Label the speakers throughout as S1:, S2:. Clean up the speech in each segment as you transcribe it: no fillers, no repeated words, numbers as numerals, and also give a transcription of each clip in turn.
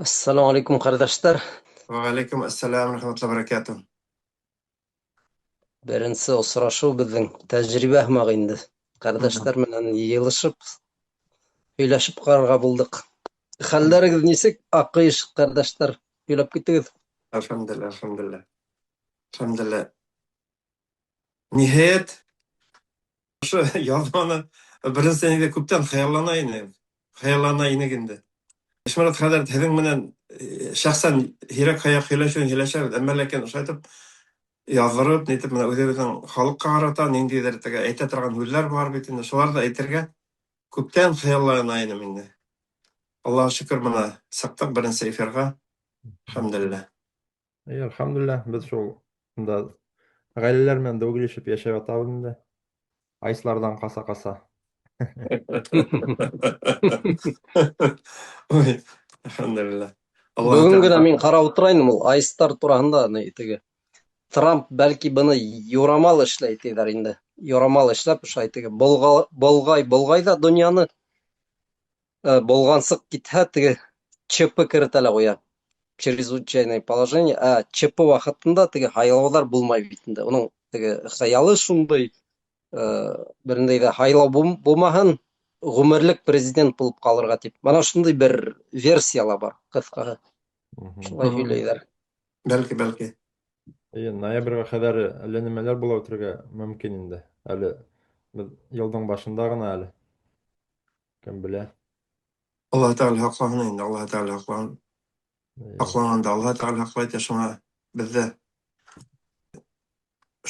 S1: Ассаламу алейкум, ҡәрҙәштәр.
S2: Ва алейкум ассалам рахматуллаһи баракатуһ.
S1: Беренсе осрашыу беҙҙең тәжрибә һымаҡ инде. Ҡәрҙәштәр менән йыйылышып, һөйләшеп ҡарарға булдыҡ. Хәлдәрегеҙ нисек, Аҡыйыш ҡәрҙәштәр? Һөйләп китегеҙ.
S2: Әлхәмдүлилләһ, әлхәмдүлилләһ. Әлхәмдүлилләһ. Ниһайәт, ошо яҙманы беренсе инде күптән хыяллана ине. Хыяллана инек инде. Ишморат хәҙрәт, һеҙҙең менән шәхсән һирәк-һаяҡ һөйләшеүен һөйләшәбеҙ, әммә ләкин ошайтып яҙҙырып, нитеп менә үҙебеҙҙең халыҡҡа ҡарата ниндәйҙер теге әйтә торған һүҙҙәр бар бит инде, шуларҙы әйтергә күптән хыяллана инем инде. Аллаһ шөкөр, бына сыҡтыҡ беренсе эфирға. Әлхәмдүлилләһ.
S3: Әй, әлхәмдүлилләһ, беҙ шул унда ғаиләләр менән дәүгелешеп йәшәп ятабыҙ инде. Айсларҙан ҡаса-ҡаса.
S2: Ой, әлхәмдүлилләһ. Аллаһ
S1: Бөгөн генә
S2: Тәғәлә.
S1: мин ҡарап ултыра инем, ул айстар тураһында, ни, теге Трамп бәлки быны юрамал эшләй тиҙәр инде. Юрамал эшләп ошолай теге болғай, болғай ҙа донъяны, болғансыҡ китһә, теге ЧП керетә лә ҡуя. Чрезвычайное положение, ә ЧП ваҡытында теге һайлауҙар булмай бит инде. Уның теге хыялы шундай, берендәй ҙә һайлау булмаһын, ғүмерлек президент булып ҡалырға тип. Бына шундай бер версия ла бар, ҡыҫҡаһы. Шулай һөйләйҙәр.
S2: Бәлки, бәлки.
S3: Эйе, ноябргә ҡәҙәр әллә нимәләр була үтергә мөмкин инде. Әле беҙ йылдың башында ғына әле. Кем белә.
S2: Аллаһ Тәғәлә һаҡлаһын инде, Аллаһ Тәғәлә һаҡлаһын. Һаҡланғанда Аллаһ Тәғәлә һаҡлай ҙа, шуңа беҙ ҙә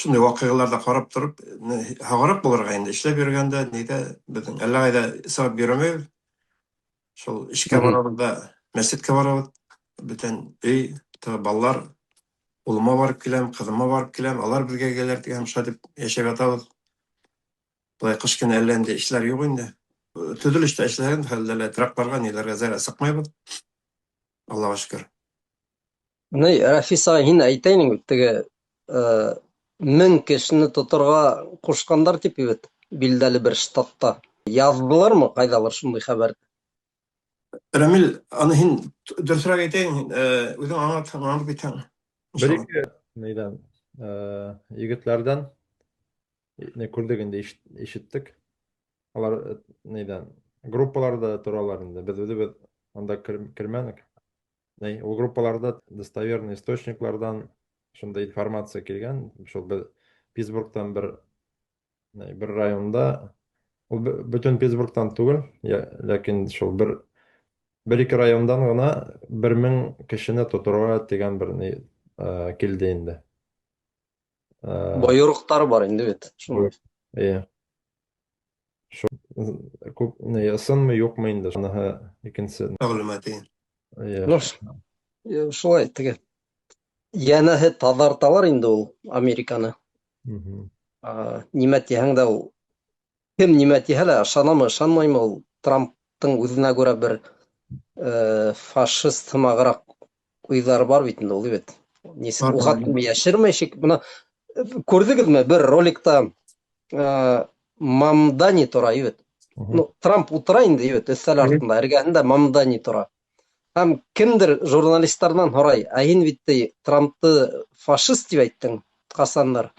S2: шундай ваҡиғаларҙа ҡарап тороп, һағыраҡ булырға инде, эшләп йөрөгәндә, ниҙә, беҙҙең әллә ҡайҙа сығып йөрөмәйбеҙ. Шул эшкә барабыҙ ҙа, мәсеткә барабыҙ, бөтән өй, теге балалар, улыма барып киләм, ҡыҙыма барып киләм, алар беҙгә киләләр тигән шулай тип йәшәп ятабыҙ. Былай ҡыш көнө әллә инде эшләр юҡ инде. Төҙөлөштә эшләгән хәлдә лә тракларға, ниләргә зәрә сыҡмайбыҙ. Аллаға шөкөр.
S1: Ни, Рәфис ағай, һин әйтәйнең бит, теге, 1000 кешене тоторға ҡушҡандар тип бит, билдәле бер штатта. Яҙҙылармы ҡайҙалыр шундай хәбәр?
S2: Рәмил, аны һин дөрөҫөрәк әйтәйең, үҙең аңлатып китһәң.
S3: Бер ике нейҙән, егетләрҙән не күрҙек инде, ишеттек. Алар, нейҙән, группаларҙа торалар инде. Беҙ үҙебеҙ анда кермәнек. Ней, ул группаларҙа достоверный источникларҙан шундай информация килгән. Шул беҙ Питтсбургтан бер, ней, бер районда, ул бөтөн Питтсбургтан түгел, ләкин шул бер ике райондан ғына 1000 кешене тоторға тигән бер ни, килде инде.
S1: Бойороҡтары бар инде бит. Шул.
S3: Эйе. Шул күп, ни, ысынмы, юҡмы инде, шуныһы икенсе.
S2: Мәғлүмәт, эйе.
S3: Эйе.
S1: Ну, шулай теге. Йәнәһе таҙарталар инде ул Американы. Нимә тиһәң дә ул, кем нимә тиһә лә, ышанамы, ышанмаймы, ул Трамптың үҙенә күрә бер, фашист һымағыраҡ уйҙары бар бит инде ул, бит. Нисек
S2: Бар,
S1: уға
S2: бар.
S1: кем йәшермәй шик. Бына күрҙегеҙме, бер роликта, Мамдани тора, бит. Ну, Трамп ултыра инде, бит, өҫтәл артында, эргәһендә Мамдани тора. Һәм кемдер журналисттарҙан һорай, ә һин бит ти Трампты фашист тип әйттең ҡасандыр.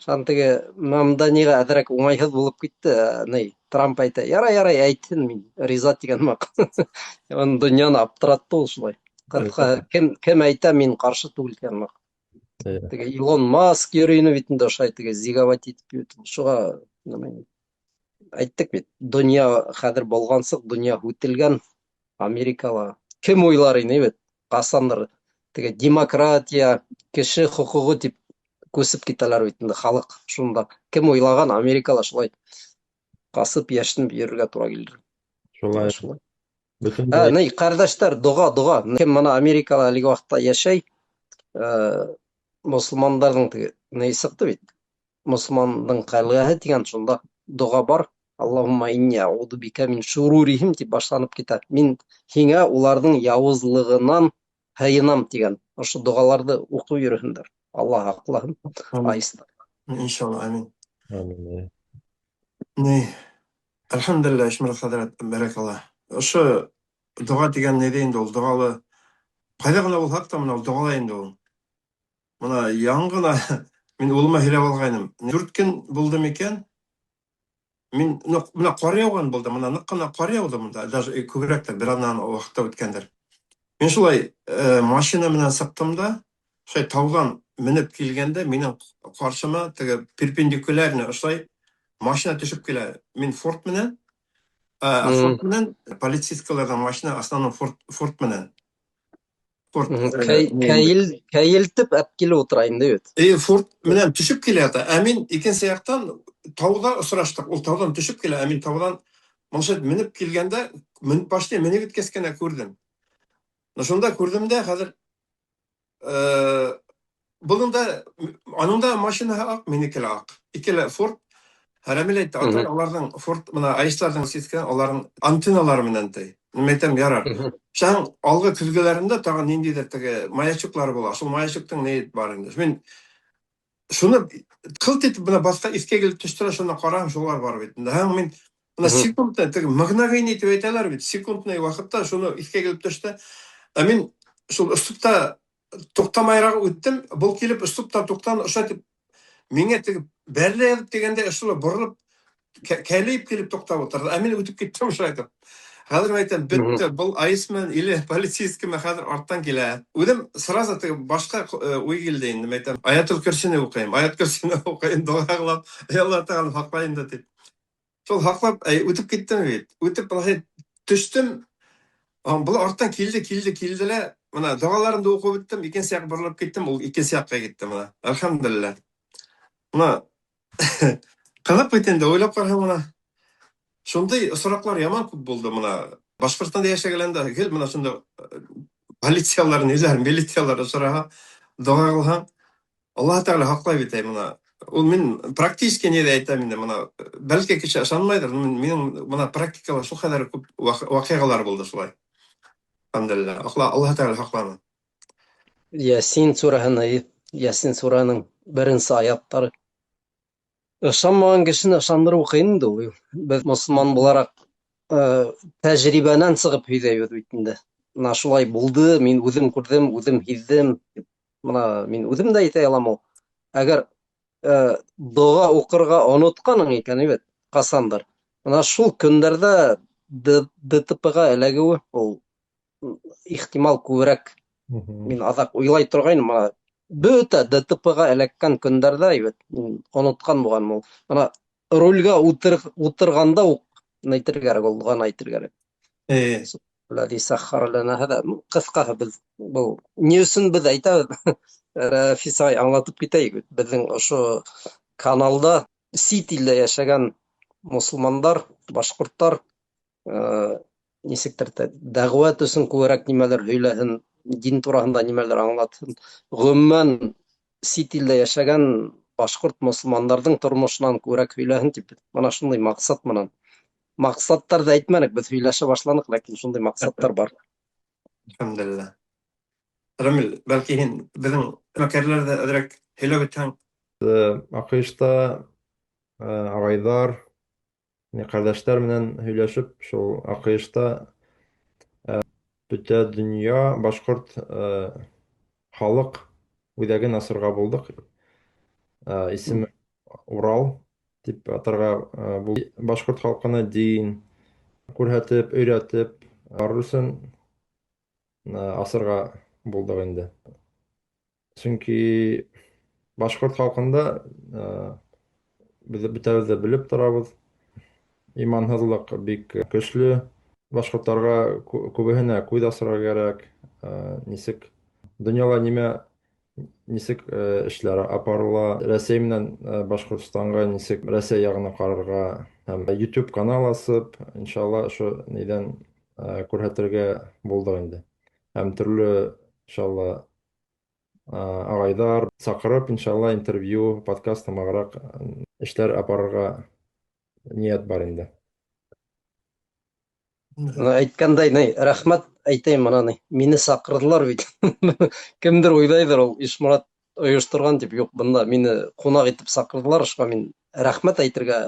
S1: Шунан теге Мамданиға әҙерәк уңайһыҙ булып китте, ни, Трамп әйтә, ярай, ярай, әйтһен, мин риза тигән һымаҡ. Уны донъяны аптыратты ул шулай. Ҡыҫҡа, кем әйтә, мин ҡаршы түгел тигән һымаҡ. Теге Илон Маск йөрөй ине бит инде ошолай теге зиговать итеп бит. Шуға нәмә, әйттек бит, донъя хәҙер болғансыҡ, донъя һүтелгән Америкала. Кем уйлар ине бит, ҡасандыр теге демократия, кеше хоҡуғы тип күсеп китәләр бит инде халыҡ шунда. Кем уйлаған Америкала шулай ҡасып йәшенеп йөрөргә тура килер.
S3: Шулай.
S1: Шулай.
S3: Бөтөн
S1: Ни, ҡәрҙәштәр, доға, доға. Кем бына Америкала әлеге ваҡытта йәшәй, мосолмандарҙың теге ни сыҡты бит. Мосолмандың ҡәлғәһе тигән шунда доға бар. Аллаһумма инни аъуду бика мин шурурихим тип башланып китә. Мин һиңә уларҙың яуызлығынан һыйынам тигән. Ошо доғаларҙы уҡып йөрөһөндәр. Аллаһ һаҡлаһын.
S2: Амин.
S1: Айста.
S2: Иншалла, амин.
S3: Амин.
S2: Ни, әлхәмдүлилләһ, Ишморат хәҙрәт, бәрәкалла. Ошо доға тигән ниҙе инде ул доғалы Ҡайҙа ғына булһаҡ та, менә ул доғала инде ул. Мына яңы ғына мин улыма һөйләп алғайным. 4 көн булды микән? Мин менә ҡар яуған булды, мына ныҡ ҡына ҡар яуҙы монда, даже күберәк тә, бер аҙнанан ваҡытта үткәндер. Мин шулай машина менән сыҡтым да, шулай тауҙан менеп килгәндә минең ҡаршыма теге перпендикулярно ошолай машина төшөп килә. Мин Форд менән, Форд менән полицейскийларҙың машина, основном Форд менән.
S1: Форд. Кәйел, кәйелтеп әп килеп ултыра инде бит.
S2: И Форд менән төшөп килә ята. Ә мин икенсе яҡтан тауҙа осраштыҡ. Ул тауҙан төшөп килә, ә мин тауҙан монша менеп килгәндә, менеп почти менеп еткәс кенә күрҙем. Шунда күрҙем дә хәҙер Буның да аның да машинаһы аҡ, минеке лә аҡ. Ике лә Форд. Рәмил әйтте, атай, аларҙың Форд мына АИСларҙың сискән, аларҙың антенналары менән ти. Мин әйтәм, ярар. Шаң алғы көҙгөләрендә тағы ниндәйҙер теге маячоклар була. Шул маячоктың ни бар инде. Мин шуны кылт итеп менә башка искә килеп төштө, шуны карам, шулар бар бит. Һәм мин менә секундта теге мгновение дип әйтәләр бит, секундный вакытта шуны искә килеп төште. Ә мин шул уступта туктамайрак үттем, был килеп уступта туктан ошо дип миңа теге бәрелә язып дигәндә шулай борылып кәлиеп килеп туктап утырды. Ә мин үтеп киттем шулай итеп. Хәҙер әйтәм, бөттө, был АИС менән или полицейский хәҙер арттан килә. Үҙем сразу теге башҡа уй килде инде, әйтәм, Аятул Көрсине уҡыйым, Аят Көрсине уҡыйым, доға ҡылам, эй Аллаһ Тәғәлә һаҡла инде тип. Шул һаҡлап, әй, үтеп киттем бит. Үтеп былай төштөм. Был арттан килде, килде, килде лә, мына доғаларымды уҡып бөттөм, икенсе яҡ боролоп киттем, ул икенсе яҡҡа китте мына. Әлхәмдүлилләһ. Мына ҡыҙыҡ бит инде, уйлап ҡараһаң мына. Шундай осраҡлар яман күп булды мына. Башҡортостанда йәшәгәндә гел мына шундай полициялар, ниләр, милициялар осраһа, доға ҡылһаң, Аллаһ Тәғәлә һаҡлай бит әй мына. Ул мин практически ни ҙә әйтәм инде мына, бәлки кеше ышанмайҙыр, минең мына практикала шул хәҙәр күп ваҡиғалар булды шулай. Әлхәмдүлилләһ. Аллаһ Тәғәлә һаҡланы.
S1: Ясин сүрәһен, Ясин сүрәһенең беренсе аяттары. Ышанмаған кешене ышандырыу ҡыйын инде ул. Беҙ мосолман булараҡ тәжрибәнән сығып һөйләйбеҙ бит инде. Мына шулай булды, мин үҙем күрҙем, үҙем һиҙҙем. Мына мин үҙем дә әйтә алам ул. Әгәр доға уҡырға онотҡаның икән бит, ҡасандыр. Мына шул көндәрҙә ДТП-ға эләгеүе ул ихтимал күберәк. Мин аҙаҡ уйлай торғайным, мына бөтә ДТП-ға эләккән көндәрҙә бит, мин онотҡан булғаным ул. Мына рулгә ултырғанда уҡ әйтергә кәрәк ул, доғаны әйтергә кәрәк. Аллази саххара лана һәҙә. Ҡыҫҡаһы беҙ был ни өсөн беҙ әйтәбеҙ? Рәфис ағай аңлатып китәйек. Беҙҙең ошо каналда сит илдә йәшәгән мосолмандар, башҡорттар нисектер дәғүәт өсөн күберәк нимәлер һөйләһен, дин тураһында нимәлер аңлатһын. Ғөмүмән сит илдә йәшәгән башҡорт мосолмандарҙың тормошонан күберәк һөйләһен тип мына шундай маҡсат менән. Маҡсаттарҙы әйтмәнек, беҙ һөйләшә башланыҡ, ләкин шундай маҡсаттар бар.
S2: Әлхәмдүлилләһ. Рамил, бәлки һин беҙҙең эшмәкәрләрҙе әҙерәк һөйләп үтһәң.
S3: АҠШ-та ағайҙар, ҡәрҙәштәр менән һөйләшеп, шул АҠШ-та бөтә донъя башҡорт халыҡ үҙәген асырға булдыҡ. Исеме Урал тип атарға булдыҡ. Башҡорт халҡына дин күрһәтеп, өйрәтеп барыр өсөн асырға булдыҡ инде. Сөнки башҡорт халҡында беҙ бөтәбеҙ ҙә белеп торабыҙ, иманһыҙлыҡ бик көслө. Башҡорттарға күбеһенә күҙ асырға кәрәк, нисек донъяла нимә, нисек эшләр апарыла, Рәсәй менән Башҡортостанға нисек Рәсәй яғына ҡарарға, һәм YouTube канал асып, иншалла, ошо ниҙән күрһәтергә булдыҡ инде. Һәм төрлө, иншалла, ағайҙар саҡырып, иншалла, интервью, подкаст һымағыраҡ эштәр апарырға ниәт бар инде.
S1: Мына әйткәндәй, ни, рәхмәт әйтәйем, мына ни, мине саҡырҙылар бит. Кемдер уйлайҙыр, ул Ишморат ойошторған тип, юҡ, бында мине ҡунаҡ итеп саҡырҙылар, шуға мин рәхмәт әйтергә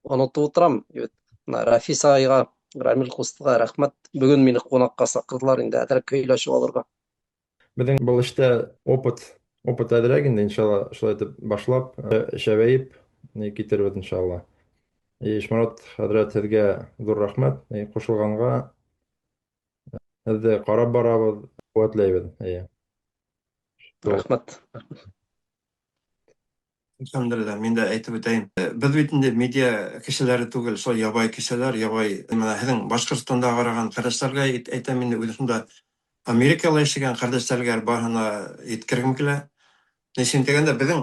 S1: онотоп ултырам. Мына Рәфис ағайға, Рамил ҡустыға рәхмәт. Бөгөн мине ҡунаҡҡа саҡырҙылар, инде әҙерәк һөйләшеп алырға.
S3: Беҙҙең был эштә опыт, опыт әҙерәк инде, иншалла, шулай итеп башлап, шәбәйеп ни китербеҙ, иншалла. Ишморат хәҙрәт, һеҙгә ҙур рәхмәт, ҡушылғанға. Һеҙҙе ҡарап барабыҙ, ҡеүәтләйбеҙ. Эйе.
S1: Рәхмәт.
S2: Әлхәмдүлилләһ, мин дә әйтеп үтәйем. Беҙ бит инде медиа кешеләре түгел, шул ябай кешеләр, ябай менә һеҙҙең Башҡортостанда ҡараған ҡәрҙәштәргә әйтәм инде, үҙем шунда Америкала йәшәгән ҡәрҙәштәргә барыһына еткергем килә. Ни өсөн тигәндә, беҙҙең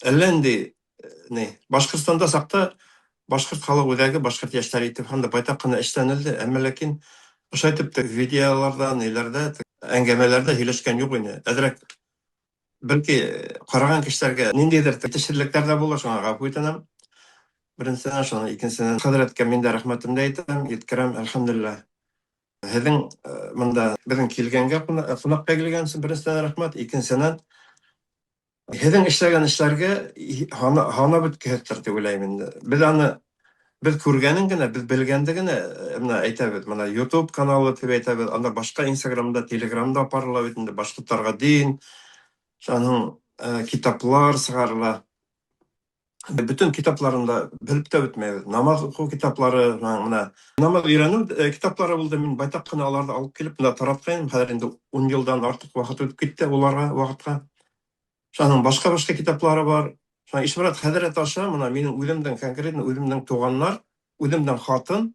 S2: әллә ниндәй ни Башҡортостанда саҡта Башҡорт халыҡ үҙәге, башҡорт йәштәре иттифағында байтаҡ ҡына эшләнелде, әммә ләкин ошолай итеп видеоларҙа, ниләрҙә, әңгәмәләрҙә һөйләшкән юҡ ине. Әҙерәк бәлки ҡараған кешеләргә ниндәйҙер етешһеҙлектәр ҙә булыр, шуңа ғәфү үтенәм. Беренсенән, шуны икенсенән, хәҙрәткә мин дә рәхмәтемде әйтәм, еткерәм, әлхәмдүлилләһ. Һеҙҙең бында беҙҙең килгәнгә, ҡунаҡҡа килгән өсөн беренсенән рәхмәт, икенсенән һеҙҙең эшләгән эшләргә һанап бөткөһөҙҙөр тип уйлайым инде. Беҙ аны беҙ күргәнен генә, беҙ белгәнде генә менә әйтәбеҙ. Менә YouTube каналы тип әйтәбеҙ, анда башҡа Instagramда, Telegramда апарыла бит инде башҡорттарға дин, шуның китаплар сығарыла. Бөтөн китапларын да белеп тә бөтмәйбеҙ. Намаҙ уҡыу китаплары, менә намаҙ өйрәнеү китаплары булды. Мин байтаҡ ҡына аларҙы алып килеп бында таратҡайным. Хәҙер инде 10 йылдан артыҡ ваҡыт үтеп китте уларға ваҡытҡа. Шуның башҡа-башҡа китаплары бар. Шуның Ишморат хәҙрәт аша мына минең үҙемдең конкретно үҙемдең туғаннар, үҙемдең хатын,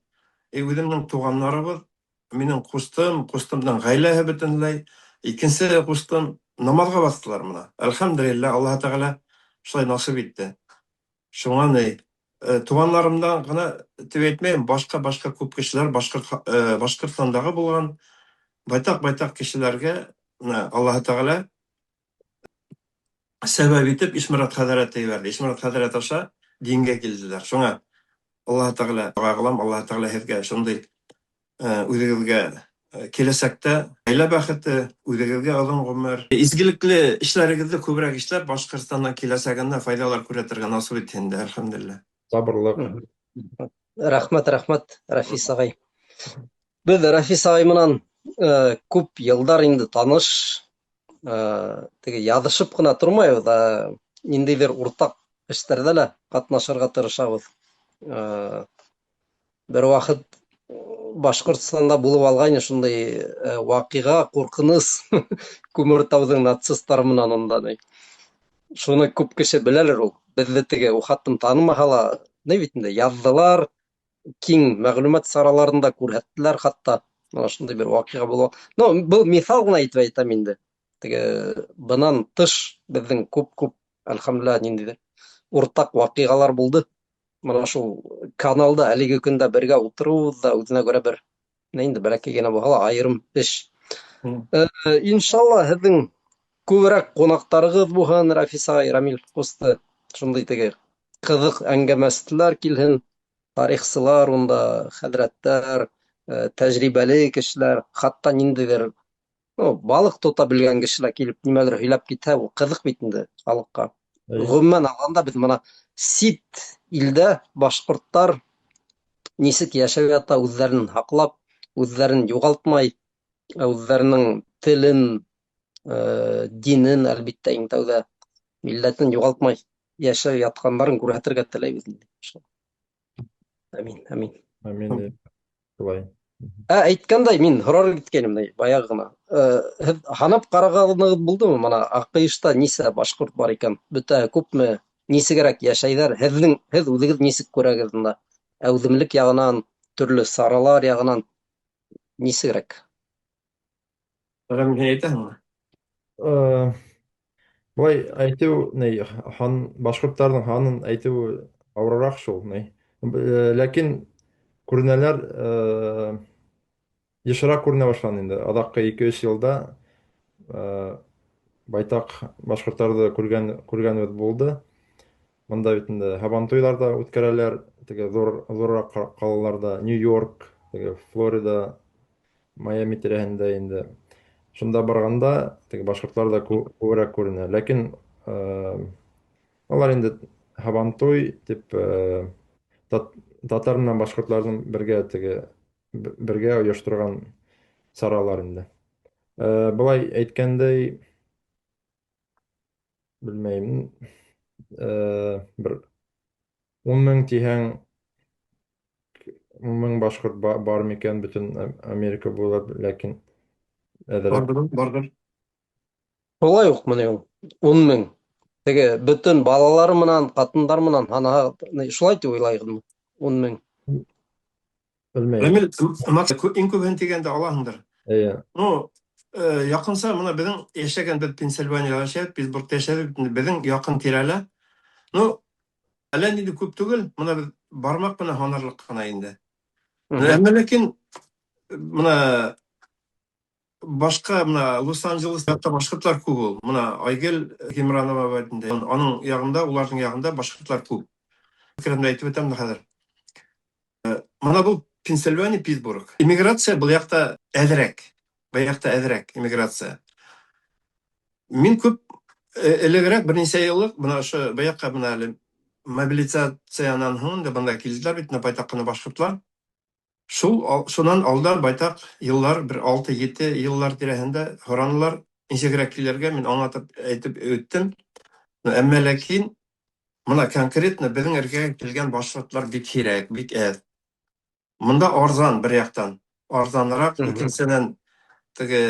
S2: үҙемдең туғаннарыбыҙ, минең ҡустым, ҡустымдың ғаиләһе бөтөнләй, икенсе ҡустым намаҙға баҫтылар мына. Әлхәмдүлилләһ, Аллаһ Тәғәлә шулай насип итте. Шуңа ни, туғанларымдан ғына тип әйтмәйем, башҡа-башҡа күп кешеләр Башҡорт Башҡортостандағы булған байтаҡ-байтаҡ кешеләргә менә Аллаһ Тәғәлә сәбәп итеп Ишморат хәҙрәтте ебәрҙе. Ишморат хәҙрәт аша дингә килделәр. Шуңа Аллаһ Тәғәлә доға ҡылам, Аллаһ Тәғәлә һеҙгә шундай үҙегеҙгә киләсәктә ғаилә бәхете, үҙегеҙгә оҙон ғүмер, изгелекле эшләрегеҙҙе күберәк эшләп, Башҡортостандың киләсәгенә файҙалар күрһәтергә насип итһен инде, әлхәмдүлилләһ.
S3: Сабырлыҡ.
S1: Рәхмәт, рәхмәт, Рафис ағай. Беҙ Рафис ағай менән күп йылдар инде таныш, теге яҙышып ҡына тормайбыҙ, ә ниндәйҙер уртаҡ эштәрҙә лә ҡатнашырға тырышабыҙ. Бер ваҡыт Башҡортостанда булып алғайны шундай ваҡиға, ҡурҡыныс Күмертауҙың нацисттары менән унда ни. Шуны күп кеше беләлер ул. Беҙҙе теге ухаттым танымаһа ла, ни бит инде яҙҙылар, киң мәғлүмәт сараларында күрһәттеләр хатта. Мына шундай бер ваҡиға булып. Ну, был миҫал ғына итеп әйтәм инде. Теге бынан тыш беҙҙең күп-күп, әлхәмдүлилләһ, ниндәйҙер уртаҡ ваҡиғалар булды. Мына шул каналда әлеге көндә бергә ултырыуыбыҙ ҙа үҙенә күрә бер, ни инде бәләкәй генә булһа ла айырым эш. Иншалла, һеҙҙең күберәк ҡунаҡтарығыҙ булһын, Рафис ағай, Рамил ҡусты. Шундай теге ҡыҙыҡ әңгәмәселәр килһен, тарихсылар унда, хәҙрәттәр, тәжрибәле кешеләр, хатта ниндәйҙер, ну, балыҡ тота белгән кешеләр килеп нимәлер һөйләп китһә, ул ҡыҙыҡ бит инде халыҡҡа. Ғөмүмән алғанда беҙ мына сит илдә башҡорттар нисек йәшәп ята, үҙҙәрен һаҡлап, үҙҙәрен юғалтмай, үҙҙәренең телен, динен, әлбиттә, иң тәүҙә милләтен юғалтмай йәшәп ятҡандарын күрһәтергә теләйбеҙ инде. Амин, амин.
S3: Амин. Шулай.
S1: Әйткәндәй, мин һорар киткәйнем ни, баяғы ғына. Һеҙ һанап ҡарағанығыҙ булдымы? Мына АҠШ-та нисә башҡорт бар икән? Бөтә күпме, нисегерәк йәшәйҙәр? Һеҙ үҙегеҙ нисек күрәгеҙ бында? Әүҙемлек яғынан, төрлө саралар яғынан нисегерәк?
S2: Рамил, һин әйтәһеңме?
S3: Былай әйтеү, ни, һан, башҡорттарҙың һанын әйтеү ауырыраҡ шул, ни. Ләкин күренәләр, йышыраҡ күренә башланы инде. Аҙаҡҡы ике-өс йылда байтаҡ башҡорттарҙы күргәнебеҙ булды. Бында бит инде һабантуйҙар ҙа үткәрәләр, теге ҙурыраҡ ҡалаларҙа, Нью-Йорк, теге Флорида, Майами тирәһендә инде. Шунда барғанда теге башҡорттар ҙа күберәк күренә. Ләкин улар инде һабантуй тип, татар менән башҡорттарҙың бергә теге бергә ойошторған саралар инде. Былай әйткәндәй, белмәйем, бер 10 мең тиһәң, 10 мең башҡорт бар микән бөтөн Америка буйлап, ләкин әҙерәк.
S2: Бардыр, бардыр.
S1: Шулай уҡмы ни ул? 10 мең. Теге бөтөн балалары менән, ҡатындар менән һанаһа, шулай тип уйлайһыңмы? 10 мең.
S3: Белмәйем.
S2: Рамил, Макс, иң күбеһен тигәндә алаһыңдыр.
S3: Эйе.
S2: Ну, якынса мына беҙҙең йәшәгән, беҙ Пенсильванияла йәшәйбеҙ, Питтсбургта йәшәйбеҙ бит инде, беҙҙең яҡын тирәлә. Ну, әллә ниндәй күп түгел, мына беҙ бармаҡ менән һанарлыҡ ҡына инде. Әммә ләкин мына башҡа мына Лос-Анджелес яҡта башҡортлар күп ул. Мына Айгөл Гимранова бар инде. Аның яғында, уларҙың яғында башҡортлар күп. Фекеремде әйтеп үтәм дә хәҙер. Мына был Пенсильвания, Питтсбург. Иммиграция был яҡта әҙерәк. Был яҡта әҙерәк иммиграция. Мин күп элегерәк, бер нисә йыллыҡ мына ошо был яҡҡа мына әле мобилизациянан һуң инде бында килделәр бит, байтаҡ ҡына башҡортлар. Шул шунан алда байтаҡ йыллар, бер 6-7 йыллар тирәһендә һоранылар нисегерәк килергә, мин аңлатып әйтеп үттем. Әммә ләкин мына конкретно беҙҙең эргәгә килгән башҡортлар бик һирәк, бик әҙ. Мында арзан бер яҡтан, арзаныраҡ, икенсенән теге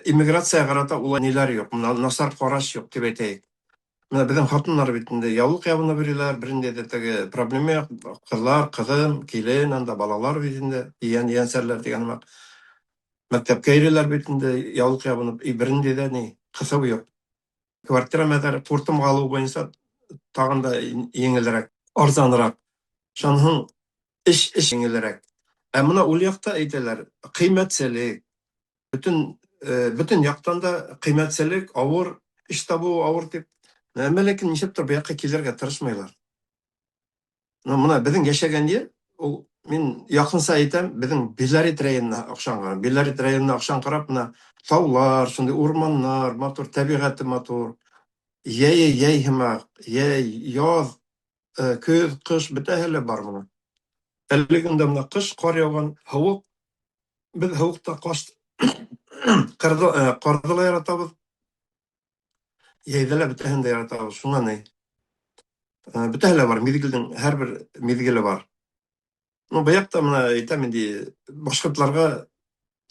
S2: иммиграцияға ҡарата улай ниләр юҡ, мына насар ҡараш юҡ тип әйтәйек. Мына беҙҙең ҡатындар бит инде яулыҡ ябынып йөрөйләр, бер ниндәй дә теге проблема юҡ. Ҡыҙлар, ҡыҙым, килен, анда балалар бит инде, ейән, ейәнсәрләр тигән һымаҡ. Мәктәпкә йөрөйләр бит инде яулыҡ ябынып, и бер ниндәй дә ни, ҡыҫыу юҡ. Квартира мәҙәр ҡуртымға алыу буйынса тағын да еңелерәк, арзаныраҡ. Шунан һуң эш еңелерәк. Ә мына ул яҡта әйтәләр, ҡиммәтселек, бөтөн яҡтан да ҡиммәтселек, ауыр, эш табыу ауыр тип. Әммә ләкин нишләптер был яҡҡа килергә тырышмайлар. Ну, мына беҙҙең йәшәгән ер, ул мин яҡынса әйтәм, беҙҙең Белорет районына оҡшанған. Белорет районына оҡшаңҡырап, мына таулар, шундай урманнар, матур, тәбиғәте матур. Йәйе йәй һымаҡ, йәй, яҙ, көҙ, ҡыш бөтәһе лә бар мына. Әле генә мына ҡыш, ҡар яуған, һыуыҡ. Беҙ һыуыҡта ҡаш ҡарҙы, ҡарҙы ла яратабыҙ. Йәйҙе лә бөтәһен дә яратабыҙ. Шуңа ни. Бөтәһе лә бар, миҙгелдең һәр бер миҙгеле бар. Ну, был яҡта мына әйтәм инде, башҡортларға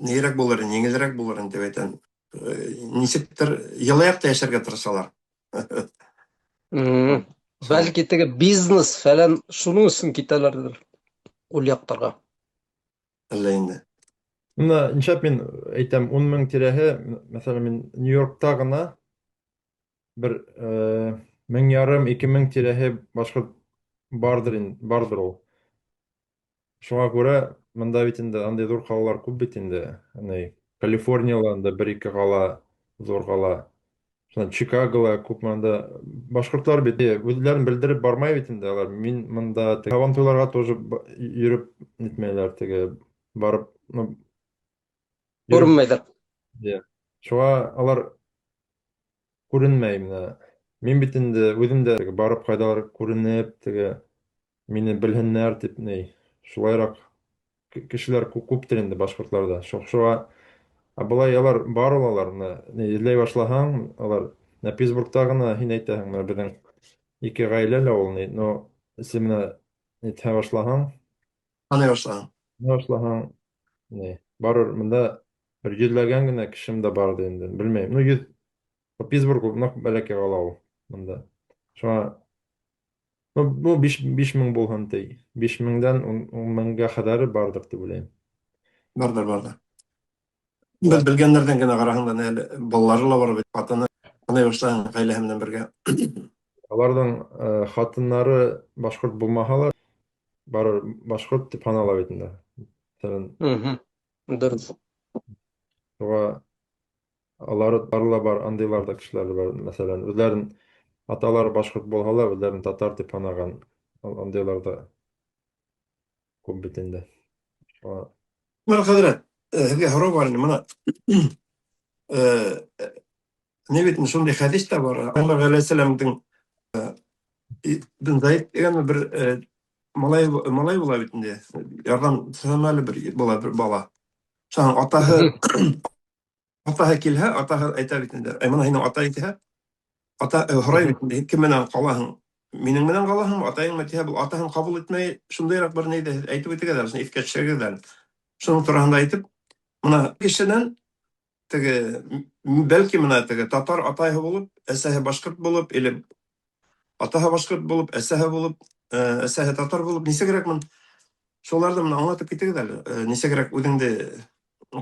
S2: нейерәк булыр, еңелерәк булыр инде тип әйтәм. Нисектер йылы яҡта йәшәргә тырышалар.
S1: Бәлки теге бизнес фәлән шуның өсөн китәләрҙер ул яҡтарға.
S2: Әллә инде.
S3: Мына нишләп мин әйтәм 10 мең тирәһе, мәҫәлән, мин Нью-Йоркта ғына бер 1500, 2000 тирәһе башҡорт барҙыр, барҙыр ул. Шуңа күрә мында бит инде андай ҙур ҡалалар күп бит инде. Ни, Калифорнияла анда бер-ике ҡала, ҙур ҡала. Шунан Чикагола күп анда башҡортлар бит үҙҙәрен белдереп бармай бит инде алар. Мин мында һабантуйларға тоже йөрөп нитмәйләр, теге барып, ну, йөрөп
S1: Күренмәйҙәр.
S3: Шуға алар күренмәй менә. Мин бит инде үҙем дә барып ҡайҙалыр күренеп, теге мине белһеннәр тип ни, шулайыраҡ кешеләр күптер инде башҡортларҙа. Шуға ә былай алар бар ул алар, менә ни эҙләй башлаһаң, алар менә Питтсбургта ғына һин әйтәһең, менә беҙҙең ике ғаилә лә ул ни, но син менә нитә башлаһаң,
S2: Таный башлаһаң.
S3: Таный башлаһаң, ни, барыбер мында бер йөҙләгән генә кешем дә барҙыр инде, белмәйем. Ну, 100 Питтсбург ул ныҡ бәләкәй ҡала ул мында. Шуңа ну, бу 5000 булһын ти. 5000-дән 10 меңгә хәҙәре барҙыр тип уйлайым.
S2: Барҙыр, барҙыр. Беҙ белгәндәрҙән генә ҡараһаң да, әле балалары ла бар бит, ҡатыны таный башлаһаң, ғаиләһе менән бергә.
S3: Аларҙың хатыннары башҡорт булмаһа ла, барыбер башҡорт тип һанала бит инде. Мәҫәлән,
S1: Дөрөҫ.
S3: Шуға алары бар ла бар, андыйлар да кешеләр бар. Мәҫәлән, үҙҙәрен аталары башҡорт булһа ла, үҙҙәрен татар тип һанаған андыйлар да күп бит инде. Шуға
S2: Мына хәҙрәт, һеҙгә һорау бар инде, мына ни бит шундай хәдис тә бар. Пәйғәмбәр ғәләйһиссәләмдең Ибн Заид тигән бер малай була бит инде. Ярҙам һорама әле бер була бер бала. Шуның атаһы Атаһы килһә, атаһы әйтә бит инде. Әй, моны һинең атай тиһә, ата һорай бит инде, кем менән ҡалаһың? Минең менән ҡалаһыңмы, атайыңмы тиһә, был атаһын ҡабул итмәй, шундыйраҡ бер ни ҙә әйтеп үтегеҙ әле, шуны иҫкә төшөрөгөҙ әле. Шуның тураһында әйтеп, мына кешенән теге бәлки мына теге татар атайһы булып, әсәһе башҡорт булып, или атаһы башҡорт булып, әсәһе булып, әсәһе татар булып, нисегерәк мын шуларҙы мына аңлатып китегеҙ әле, нисегерәк үҙеңде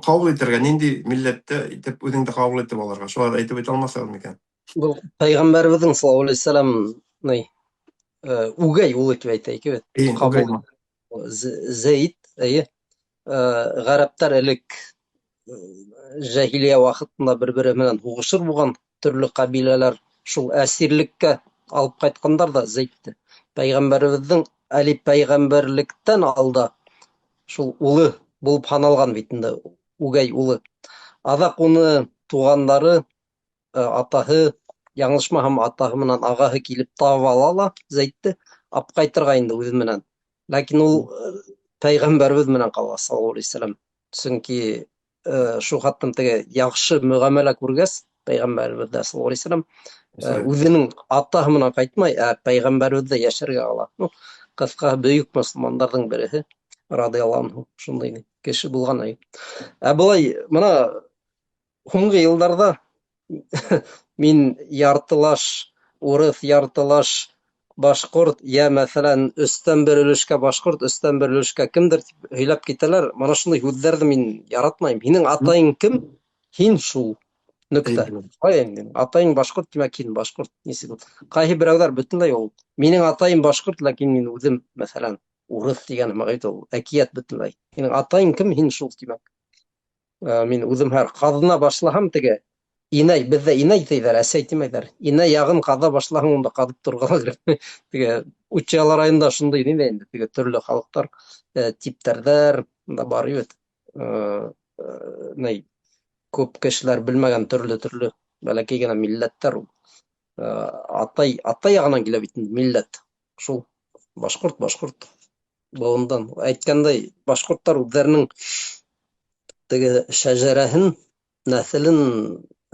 S2: ҡабул итергә, ниндәй милләттә итеп үҙеңде ҡабул итеп алырға, шуларҙы әйтеп үтә алмаҫһығыҙ микән?
S1: Был пәйғәмбәребеҙҙең саллаллаһу алейһи вәсәләм ни үгәй улы тип әйтәйек бит. Ҡабул Зәйд, әйе. Ғәрәптәр элек җәһилия ваҡытында бер-бере менән һуғышыр булған төрлө ҡәбиләләр шул әсирлеккә алып ҡайтҡандар да Зәйдте. Пәйғәмбәребеҙҙең әле пәйғәмбәрлектән алда шул улы булып һаналған бит инде, үгәй улы. Аҙаҡ уны туғандары, атаһы, яңылышмаһам, атаһы менән ағаһы килеп табып ала ла Зәйдте, алып ҡайтырға инде үҙе менән. Ләкин ул пәйғәмбәребеҙ менән ҡала, саллаллаһу алейһи вәсәләм. Сөнки шул хаттан теге яҡшы мөғәмәлә күргәс, пәйғәмбәребеҙ ҙә саллаллаһу алейһи вәсәләм үҙенең атаһы менән ҡайтмай, ә пәйғәмбәребеҙ ҙә йәшәргә ҡала. Ну, ҡыҫҡаһы, бөйөк мосолмандарҙың береһе, радиаллаһу анһу, шундай кеше булған. Ә былай, мына һуңғы йылдарҙа мин яртылаш урыҫ, яртылаш башҡорт, йә, мәҫәлән, өстән бер өлөшкә башҡорт, өстән бер өлөшкә кемдер тип һөйләп китәләр. Мына шундай һүҙҙәрҙе мин яратмайым. Һинең атайың кем? Һин шул. Нөктә. Шулай инде. Атайың башҡорт, тимәк, һин башҡорт. Нисек ул? Ҡайһы берәүҙәр бөтөнләй ул. Минең атайым башҡорт, ләкин мин үҙем, мәҫәлән, урыҫ тигән һымаҡ ул. Әкиәт бөтөнләй. Һинең атайың кем? Һин шул, тимәк. Мин үҙем һәр ҡаҙына башлаһам теге инәй, беҙҙә инәй тейҙәр, әсәй тимәйҙәр. Инәй яғын ҡаҙа башлаһаң, унда ҡаҙып торорға кәрәк. Теге Учалы районында шундай ниҙә инде, теге төрлө халыҡтар, типтәрҙәр да бар бит. Ни күп кешеләр белмәгән төрлө-төрлө бәләкәй генә милләттәр ул. Атай, атай яғынан килә бит инде милләт. Шул башҡорт, башҡорт быуындан. Әйткәндәй, башҡорттар үҙҙәренең теге шәжәрәһен, нәҫелен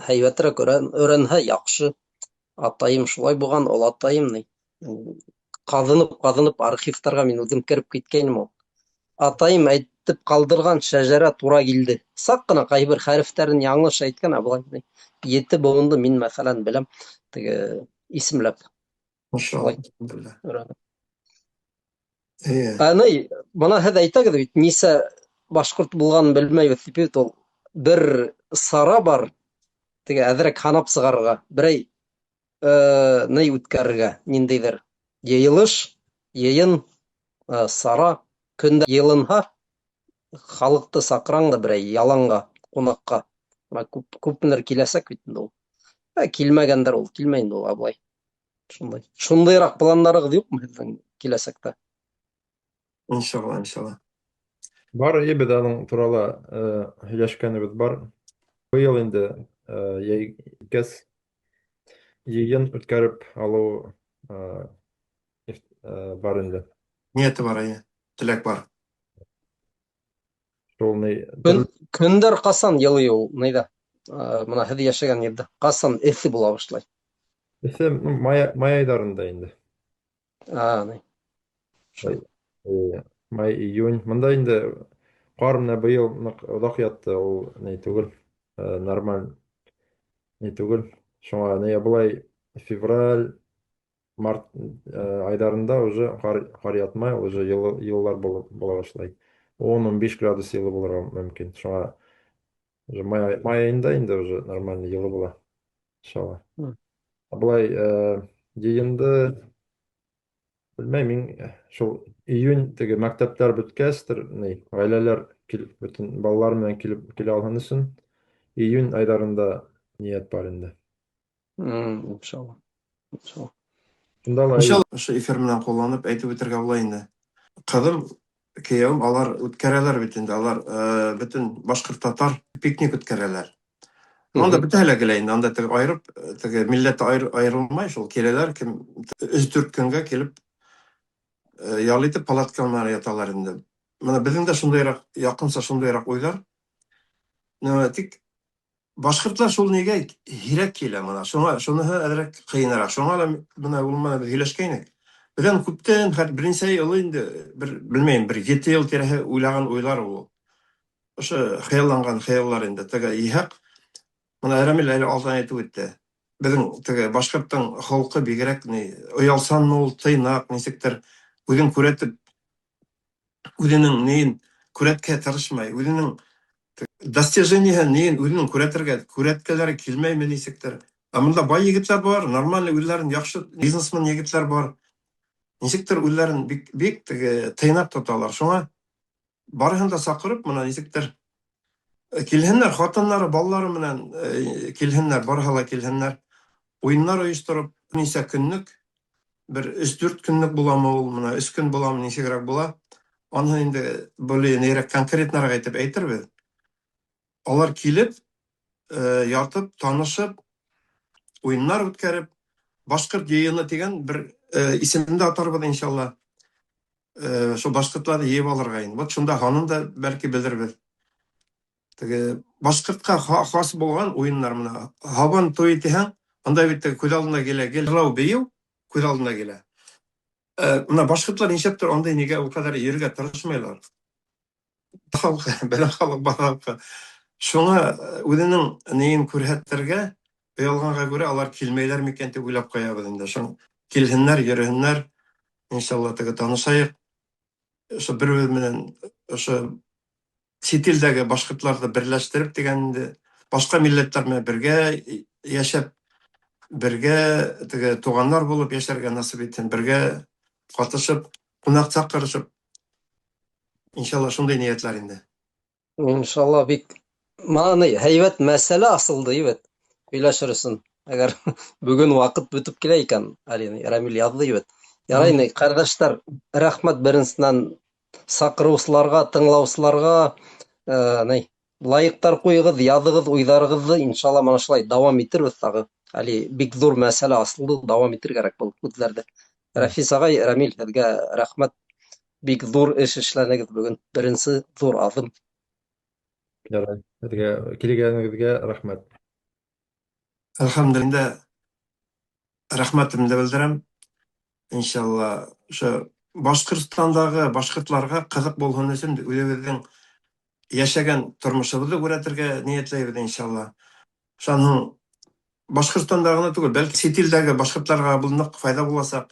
S1: һәйбәтерәк өйрәнһә яҡшы. Атайым шулай булған, олатайым ни. Ҡаҙынып-ҡаҙынып архивтарға мин үҙем кереп киткәйнем ул. Атайым әйтеп ҡалдырған шәжәрә тура килде. Саҡ ҡына ҡайһы бер хәрефтәрен яңылыш әйткән, ә былай ете быуынды мин, мәҫәлән, беләм, теге исемләп.
S2: Машалла.
S1: Ә ни, бына һеҙ әйтәгеҙ бит, нисә башҡорт булғанын белмәйбеҙ тип бит ул. Бер сара бар, теге әҙерәк һанап сығарырға, берәй ни үткәрергә, ниндәйҙер йыйылыш, йыйын, сара, көндә йыйылынһа, халыҡты саҡыраң да берәй яланға, ҡунаҡҡа. Бына күп, күпмелер киләсәк бит инде ул. Ә килмәгәндәр ул, килмәй инде ул абылай. Шундай. Шундайыраҡ пландарығыҙ юҡмы һеҙҙең киләсәктә?
S2: Иншалла, иншалла.
S3: Бар, и беҙ аның турала һөйләшкәнебеҙ бар. Быйыл инде йәй кәс йыйын үткәреп алыу бар инде.
S2: Ниәте бар, әйе. Теләк бар.
S3: Шул ни
S1: Көн, көндәр ҡасан йылый ул, нейҙә? Мына һеҙ йәшәгән ерҙә ҡасан эҫе була башлай?
S3: Эҫе, ну, май, май айҙарында инде.
S1: А, ни.
S3: Шул. Май, июнь. Мында инде ҡар менә быйыл ныҡ оҙаҡ ятты, ул ни түгел, нормаль ни түгел. Шуңа ни былай февраль, март айҙарында уже ҡар, ҡар ятмай, уже йылы, йылылар була башлай. 10-15 градус йылы булырға мөмкин. Шуңа уже май, май айында инде уже нормально йылы була. Иншалла. Былай йыйынды белмәйем, мин шул июнь теге мәктәптәр бөткәстер, ни, ғаиләләр килеп, бөтөн балалар менән килеп килә алһын өсөн июнь айҙарында ниәт бар инде.
S1: Иншалла. Иншалла.
S3: Шунда ла
S2: Иншалла, ошо эфир менән ҡулланып әйтеп үтергә була инде. Ҡыҙым, кейәүем, алар үткәрәләр бит инде, алар бөтөн башҡорт-татар пикник үткәрәләр. Анда бөтәһе лә килә инде, анда теге айырып, теге милләт айырылмай, шул киләләр, кем өс-дүрт көнгә килеп ял итеп палатка менән яталар инде. Менә безнең дә шундыйрак, якынча шундыйрак уйлар. Тик Башҡортлар шул нигә һирәк килә мына. Шуңа шуныһы әҙерәк ҡыйыныраҡ. Шуңа ла мына ул менән беҙ һөйләшкәйнек. Беҙҙән күптән, хәтта бернисә йыл инде, бер белмәйем, бер 7 йыл тирәһе уйлаған уйлар ул. Ошо хыялланған хыяллар инде. Теге йыйһаҡ, мына Рәмил әле алдан әйтеп үтте. Беҙҙең теге башҡорттоң холҡо бигерәк ни, оялсанмы ул, тыйнаҡ, нисектер үҙен күрәтеп, үҙенең нейен күрәткә тырышмай, үҙенең достижениеһын нейен үҙенең күрәтергә, күрәткеләре килмәйме нисектер. Ә мында бай егетләр бар, нормальный үзләрен яҡшы бизнесмен егетләр бар. Нисектер үзләрен бик бик теге тыйнак тоталар. Шуңа барыһын да саҡырып, мына нисектер килһеннәр, хатыннары, балалары менән килһеннәр, барыһы ла килһеннәр. Уйыннар ойоштороп, нисә көнлөк, бер 3-4 көнлөк буламы ул, мына 3 көн буламы, нисегерәк була. Аны инде более нейрәк конкретнорак итеп әйтербеҙ. Алар килеп, ятып, танышып, уйыннар үткәреп, башҡорт йыйыны тигән бер исемде атарбыҙ иншалла. Шул башҡортларҙы йыйып алырға инде. Вот шунда һанын да бәлки белербеҙ. Теге башҡортҡа хас булған уйыннар мына һабан туйы тиһәң, анда бит теге күҙ алдына килә, гел йырлау, бейеү күҙ алдына килә. Мына башҡортлар нишләптер андай нигә ул ҡәҙәр йөрөргә тырышмайлар. Халыҡ, беҙҙең халыҡ баҙалҡы. Шуңа үҙенең нейен күрһәтергә оялғанға күрә алар килмәйҙәр микән тип уйлап ҡуябыҙ инде. Шуң килһеннәр, йөрөһөннәр. Иншалла теге танышайыҡ. Ошо бер-беребеҙ менән ошо сит илдәге башҡортларҙы берләштереп тигән инде башҡа милләттәр менән бергә йәшәп, бергә теге туғаннар булып йәшәргә насип итһен, бергә ҡатышып, ҡунаҡ саҡырышып. Иншалла шундай ниәтләр инде.
S1: Иншалла бик мына һәйбәт мәсьәлә асылды ебет. Һөйләшер өсөн. Әгәр бөгөн ваҡыт бөтөп килә икән, әле Рәмил яҙҙы ебет. Ярай, ҡәрҙәштәр, рәхмәт беренсенән саҡырыусыларға, тыңлаусыларға, ни, лайктар ҡуйығыҙ, яҙығыҙ уйҙарығыҙҙы, иншалла мына шулай дауам итербеҙ тағы. Әле бик ҙур мәсьәлә асылды, дауам итер кәрәк был һүҙҙәрҙе. Рәфис ағай, Рәмил, һеҙгә рәхмәт. Бик ҙур эш эшләнегеҙ бөгөн. Беренсе ҙур аҙым.
S3: Ярай, һеҙгә килгәнегеҙгә рәхмәт.
S2: Әлхәмдүлилләһ, рәхмәтемде белдерәм. Иншалла, ошо Башҡортостандағы башҡортларға ҡыҙыҡ булһын өсөн үҙебеҙҙең йәшәгән тормошобоҙҙо күрһәтергә ниәтләйбеҙ иншалла. Шунан һуң Башҡортостанда ғына түгел, бәлки сит илдәге башҡортларға был ныҡ файҙа буласаҡ.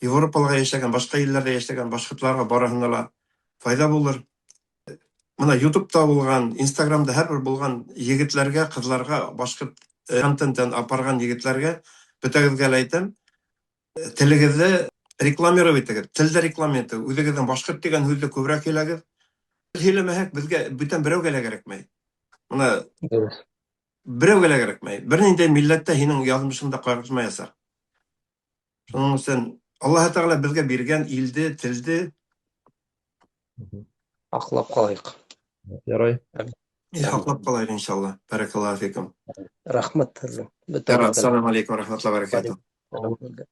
S2: Европала йәшәгән, башҡа илдәрҙә йәшәгән башҡортларға барыһына ла файҙа булыр. Мына YouTube'та булған, Instagramда һәр бер булған егетләргә, ҡыҙларға, башҡорт контентын апарған егетләргә бөтәгеҙгә лә әйтәм, телегеҙҙе рекламировать итегеҙ, телде реклама итегеҙ, үҙегеҙҙең башҡорт тигән һүҙҙе күберәк һөйләгеҙ. Һөйләмәһәк, беҙгә бүтән берәүгә лә кәрәкмәй. Мына берәүгә лә кәрәкмәй. Бер ниндәй милләт тә һинең яҙмышыңды ҡайғыртмаясаҡ. Шуның өсөн Аллаһ Тәғәлә беҙгә биргән илде, телде
S1: Һаҡлап ҡалайыҡ.
S3: Ярай.
S2: Һаҡлап ҡалайыҡ иншалла. Бәрәкәллаһу фикум.
S1: Рәхмәт һеҙгә.
S2: Ассаламу алейкум ва рахматуллаһи ва баракатуһ.
S1: Бөтәгеҙгә.